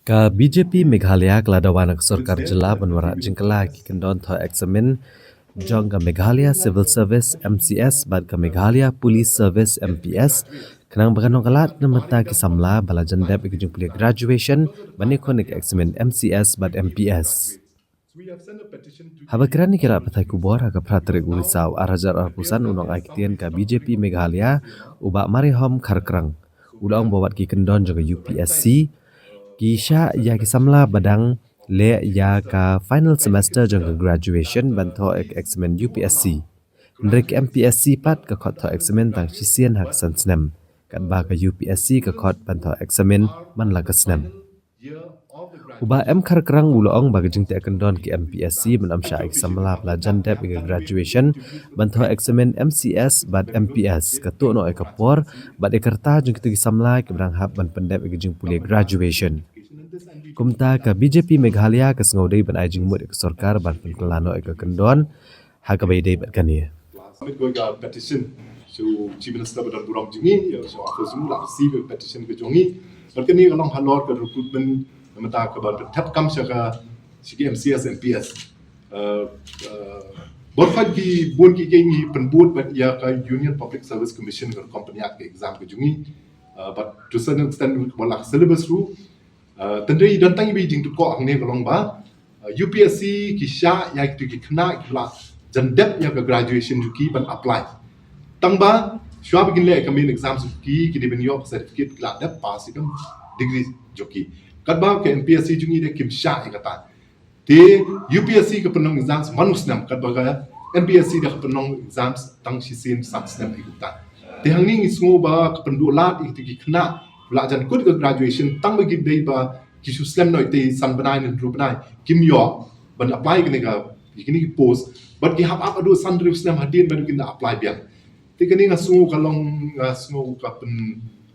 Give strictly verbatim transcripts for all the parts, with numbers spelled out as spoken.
Ka B J P Meghalaya ka la dawa na ka sorkar jylla ban wanrah jingkylla ki kyndon thoh eksamin jong ka Meghalaya Civil Service, M C S, bad ka Meghalaya Police Service, M P S, khnang ba kan long ka lad na ka bynta ki samla ba la jan dep ïa ka jingpule graduation ban ïakhun ïa ka eksamin M C S bad M P S. Haba kren ïa ki lad pathai khubor ha ka phra tarik u Risaw ar hajar arphew san, u nongai ktien ka B J P Meghalaya, u Bah Marihom Kharkrang, u la ong ba wat ki kyndon jong ka U P S C ki shah ïa ki samla ba dang leh ïa ka final semester jong ka graduation ban thoh ïa ka eksamin U P S C. Hynrei ka M P S C pat ka khot thoh eksamin tang shisien ha ka san snem, katba ka U P S C ka khot ban thoh eksamin man la ka snem. U Bah M Kharkrang u la ong ba ka jingteh kyndon ka M P S C ban ym shah ïa ki samla ba la jan dep ïa ka graduation ban thoh eksamin M C S bad M P S ka tuh noh ïa ka por bad ïa ka rta jong kito ki samla kiba dang hap ban pyndep ïa ka jingpule graduation. Kumta ka B J P Meghalaya ka sngew dei ban ai jingmut ïa ka sorkar ban pynkylla noh ïa ka kyndon ha kaba ïadei bad kane. Submit ko ka petition sha u Chief Minister ba don burom jong ngi, ïa, sha office jong u, la receive ka petition ka jong ngi. Bad kane ka long halor ka recruitment na ka bynta ka ban pynthep kam sha ka, sha ki M C S, M P S. Uh, uh, bad pat ki bun ki, ki ngi pynbud bad ïa ka Union Public Service Commission ka company ka exam ka jong ngi. Uh, but to certain extent ka ba la syllabus ruh. Uh, tang dei don tang iba i jingtip ko hangne ka long ba, uh, U P S C ki shah ïa kito ki khynnah kiba la jan dep ïa ka graduation jong ki ban apply. Tang ba shuwa ba kin leh ka main exam jong ki, ki dei ban ïoh certificate ki la dep pass ïa ka degree jong ki. Katba ka M P S C jong ngi de kim shah ïa kata. Te U P S C ka pynlong exams man u snem, katba ka M P S C da ka pynlong exams tang shisien san snem ïa kata. Te hangne ngi sngew ba ka pynduh lad ïa kito ki khynnah la jan kut ka graduation tang ba ki dei ba ki shu slem noh ïa te san bnai ne hynriew bnai kim ïoh ban apply kane ka, ïa kine ki post, bad ki hap ap haduh san hynriew snem hadien ba kin da apply biang. Te kane nga sngew ka long, nga sngew ka pyn,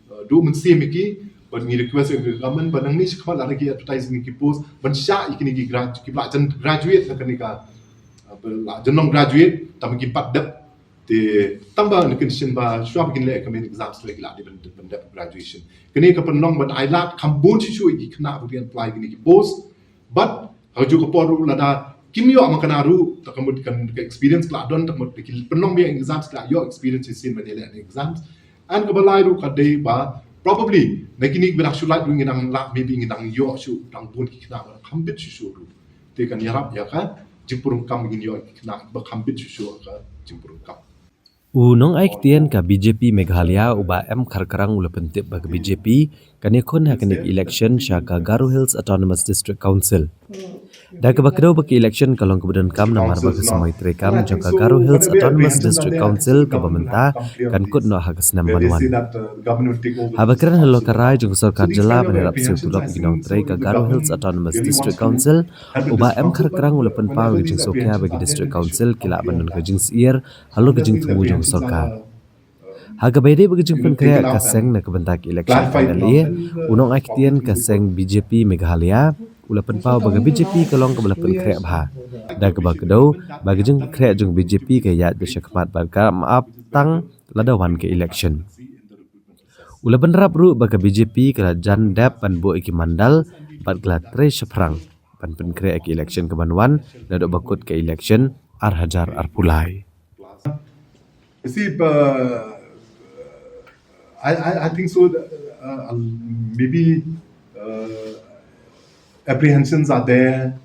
uh, duh mynsiem ïa ki, bad ngi request ïa ka government ba nangne shakhmat lada ki advertise ïa ki post ban shah ïa kine ki grad, kiba la jan graduate na kane ka, uh, ba la jan long graduate tang ba kim pat dep. Te tang ba na condition ba shuwa ba kin leh ka main exams leh ki la dei ban, ban dep graduation. Kane ka pynlong ban ai lad kham bun shuh shuh ïa ki khynnah ba kin apply ïa kine ki post. Bad ha kajuh ka por ruh lada kim ïoh ma kane ruh, ta ka mut kan ka experience ka la don, ta ka mut ki pynlong biang exams ki la ïoh experience shisien ban ïaleh exams. And kaba lai ruh ka dei ba probably na kine kiba dang shu lait ruh ngi dang lah, maybe ngi dang ïoh shuh dang bun ki khynnah ba kham bit shuh shuh ruh. Te kan ïarap ïa ka jingpyrkhat kam ngin ïoh ki khynnah ba kham bit shuh shuh ka jingpyrkhat kam. U nongai ktien ka B J P Meghalaya u Bah M Kharkrang u la pyntip ba ka B J P kan ïakhun ha kane ka election sha ka Garo Hills Autonomous District Council. Da kaba kdew ba ka election ka long kaba donkam namar ba ka samoi treikam jong ka Garo Hills Autonomous District Council kaba mynta kan kut noh ha ka snem ban wan. Haba kren halor ka rai jong ka sorkar jylla ban ïarap siew tulop ïa ki nongtrei ka Garo Hills Autonomous District Council, u Bah M Kharkrang u la pynpaw ïa ka jingsngewkhia ba ki District Council ki lah ban don ka jingsyier halor ka jingthmu jong ka sorkar. Ha kaba ïadei bad ka jingpynkhreh ka seng na ka bynta ka election M L A, u nongai ktien ka seng B J P Meghalaya u la pynpaw ba ka B J P ka long kaba la pynkhreh bha. Da kaba kdew ba ka jingpynkhreh jong ka B J P ka ïaid beit shakhmat bad kam ap tang lada wan ka election. U la bynrap ruh ba ka B J P ka la jan dep ban buh ïa ki mandal bad ka la trei shaphrang ban pynkhreh ïa ka election kaban wan naduh ba kut ka election ar hajar arphew lai. You see, uh, I, I, I think so. Uh, um, maybe uh, apprehensions are there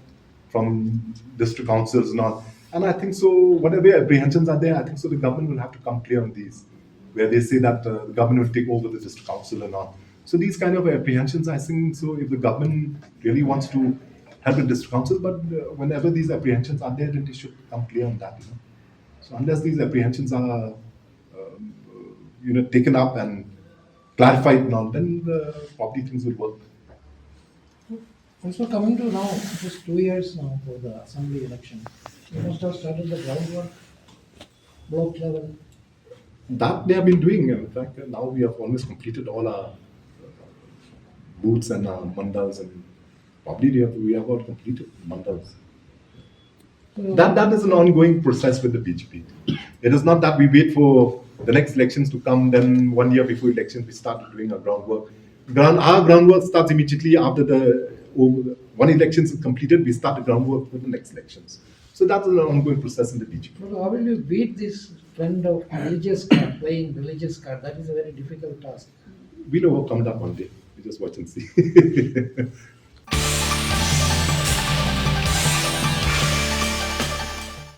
from district councils, not. And I think so. Whatever apprehensions are there, I think so. The government will have to come clear on these, where they say that uh, the government will take over the district council or not. So these kind of apprehensions, I think so. If the government really wants to help the district council, but uh, whenever these apprehensions are there, then they should come clear on that. You know? So unless these apprehensions are, um, you know, taken up and clarified now, then uh, probably things will work. Also coming to now, it is two years now for the assembly election. You must have started the groundwork, block level. That they have been doing. In fact, now we have almost completed all our booths and our mandals, and probably we have, we have all completed mandals. That, that is an ongoing process with the B J P. It is not that we wait for the next elections to come, then one year before elections we start doing our groundwork. Ground, our groundwork starts immediately after the Over, one election is completed, we start the groundwork for the next elections. So that's an ongoing process in the D G P. But how will you beat this trend of religious card, playing religious card? That is a very difficult task. We'll overcome that one day. We just watch and see.